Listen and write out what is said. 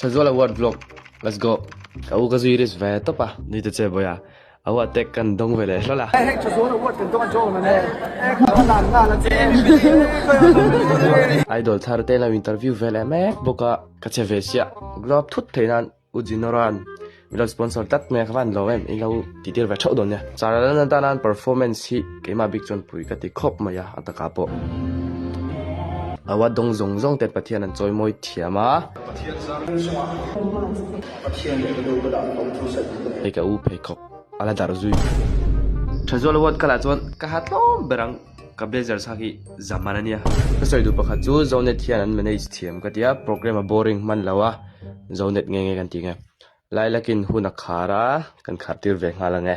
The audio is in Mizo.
Thazuala Award Vlog Let's go. Ka u ka zui risk ve tawp a. Ni te che bawiha. A award te kan dawng ve leh hlawl a. Hei Thazuala Award kan dawng a John a ne. Ka lan nghal a che. Idol thar te lo interview ve leh mek bawk a. Ka che ve siah. Globe thut theih nan U Jinora'n min lo sponsor tlat mai a, ka van lo em, in lo tih tir ve theuh dawn nia. Chara lan atana an performance hi keimah bik chuan pui ka ti khawp mai a, a takah pawh. Awa dawng zawng zawng te Pathian an chawi mawi thiam a. Pathian zang chungah Pathian leh ka do ka dah tawng thu saih duh ka nei. Hei ka u pheikhawk a la darh zui. Thazual award ka lah chuan ka ha tlawm ber ang. Ka blazer chhak hi zaman a nia. Ka sawi duh pakhat chu Zonet hian an manage thiam ka tia, program a boring hman lo a, Zonet nge nge kan ti nge. Lailakin hun a khar a, kan khar tir ve nghal ang e.